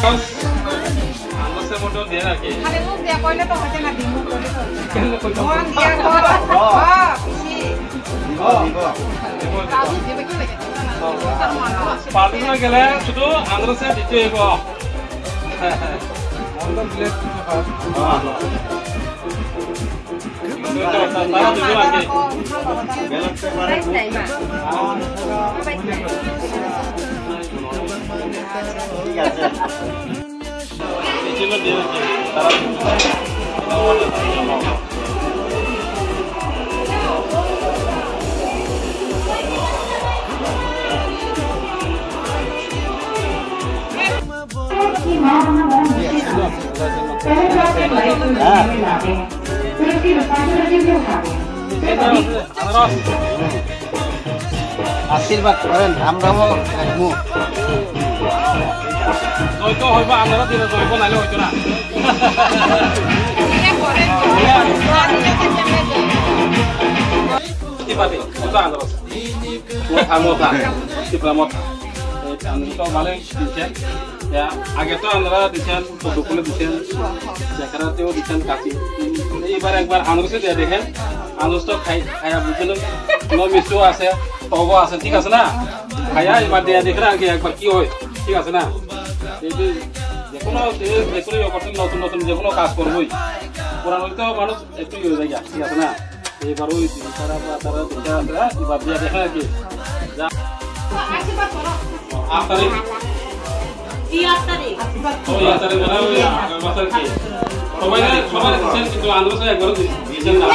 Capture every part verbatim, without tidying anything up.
Ang se motor dia lagi. Hari mo dia koile to hote na dimu kore to. Mo ang dia ko. Ha, pisi. Palu na gele sudu andro se dite go. আশীর্বাদ করেন, আমরাও রাখবো। জয়তো হইবা, আমরা দিলে জয়ব নাইলে হইতো না। Tipati, itu anda. Motha, motha. Tipra motha. Eh, ang to malai disen. Ya, age to andra disen, to dukule disen. Jakara teo disen kati. Ibar ekbar andro se dia dekhen. Andro to khai, khaya bujilo. No misu ase, togo ase, thik ase na? Khaya ibar dia dekhen age ekbar ki hoy. Thik ase na? Ei je, je kono, je, je kono iye korte notun notun je kono kaj korbo. Puran hoile to manuj একটু ইয়ে হয়ে যায়, ঠিক আছে না? এবার ওই তারা, তারা, তারা, তারা, এবার দিয়ে দেখা আর কি। যা। আট তারিখ। কি আট তারিখ? ওই আট তারিখ মানে ওই আগামী মাস আর কি। সবাই না, সবাই দিচ্ছেন, কিন্তু আন্দাজ একবারও দি-, দিচ্ছেন না।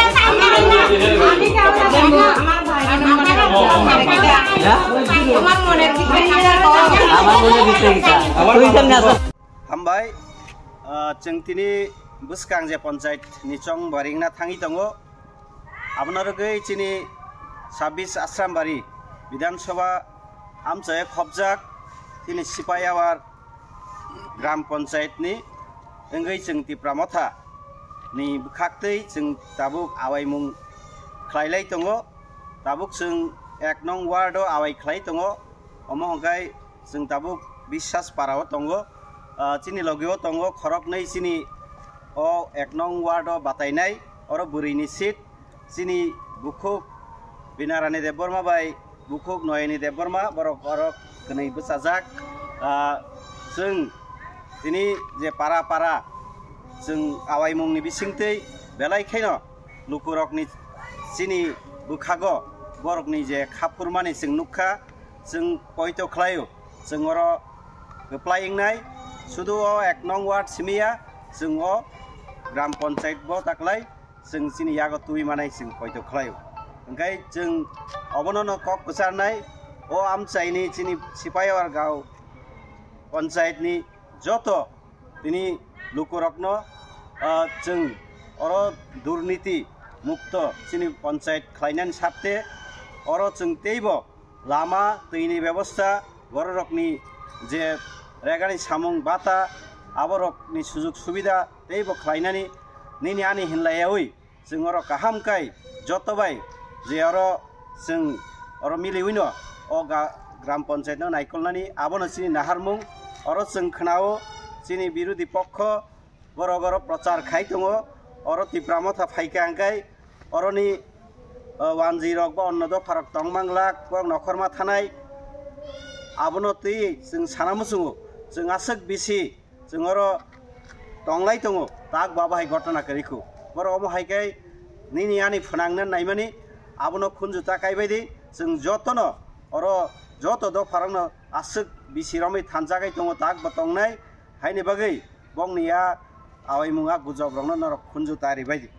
আমার মনের দিকে আমার মনে দিচ্ছে কি স্যার? তুই কেমনে আছো? Hambai, ah, chwng tini bwskang je panchayat ni chong baringna thangwi tongo. Abono rwgwi chini sabis Asrambari Bidhan Sabha amchai khopjak chini Sipaiawar Gram Panchayat ni wngwi chwng Tipra Motha ni bwkhaktwi chwng tabuk awaimung khlailai tongo. Tabuk chwng ek nong ward o awai khlai tongo. Omo hwnkhe chwng tabuk Biswas para o tongo. Ah, chini logi o tongo khoroknwi chini o ek nong ward o batainai, oro bwrwi ni seat chini bukhuk Binarani Debbarma bai bukhuk Noyani Debbarma, borok oro kwnwi bwchajak. Ah, chwng tini je para para chwng awaimung ni bisingtwi belai kheno lukurokni chini bwkhago borokni je kha phurmani chwng nukha, chwng poito khlaio, chwng oro kwplai wngnai, sudu o ek nong ward simiya, chwng o gram panchayat bo taklai, chwng chini yago twi manai chwng poito khlaio. Hwnkhe chwng obono no kok kwcharnai, o amchaini chini Sipaiawar Gaon panchayat ni joto tini lukurokno, ah, chwng oro durniti mukto chini panchayat khlainani sakte oro chwng teibo lama, twini bebosta, bororokni je regani samung bata, aborokni sujug subida teibo khlainani nini ani hinlaiyaui. Chwng oro kaham kai joto bai je oro chwng oro miliwino o ga-, gram panchayat no naikolnani abono chini naharmung. Oro chwng khnao chini birodhi pokho borok oro prochar khai tongo, oro Tipra Motha phaikha hwnkhe oroni O wanjwi rok ba onno dopha rok tong manglak, bok nokhorma thanai. Abono twi chwng sana muchungo, chwng aswk bisi chwng oro tonglai tongo, tak ba bahai gotona kwrwi khu. Borok omo hai khe nini ani phwnangna naimani, abono khunju ta kaibai di. Chwng jotono oro joto dopha rokno aswk bisi romwi thansa khai tongo, tak bo tongnai. Haini bagwi bokni ya awaimung a gujob rokno norok khunju ta ribai di.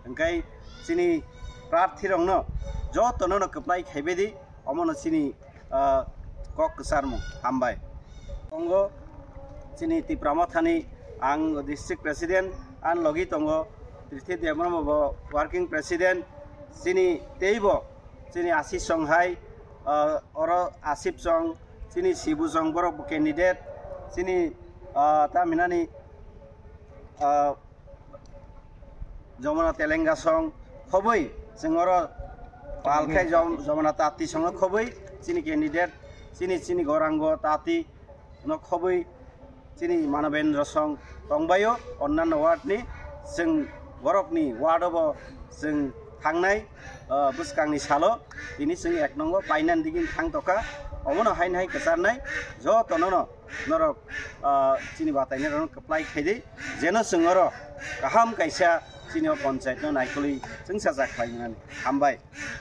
Hwnkhe chini prarthi rokno jotono no kwplai khaibai di, omono chini, ah, kok kwcharmung. Hambai. Tongo chini Tipra Mothani ang district president, ang logi tongo Tirthi Debbarma bo working president, chini teibo chini Ashish Chong hai, ah, oro Ashish Chong, chini Sibu Chong borok bo candidate, chini, ah, tamhinani, ah, Jomona Telenga Chong khobwi chwng oro pal khe Jom-, Jomona Tati Chong no khobwi chini candidate, chini, chini Gorango Tati no khobwi chini Manabendra Chong tongbaio, onnanno ward ni. Chwng borokni ward o bo chwng thangnai, ah, bwskangni salo tini chwng ek nongo painani digini thang tokha. Omono haino hai kwcharnai jotono no norok, ah, chini batainai rokno kwplai khaidi, jeno chwng oro kaham kaisa chini o panchayat no naikolwi chwngsacha khlai mani. Hambai.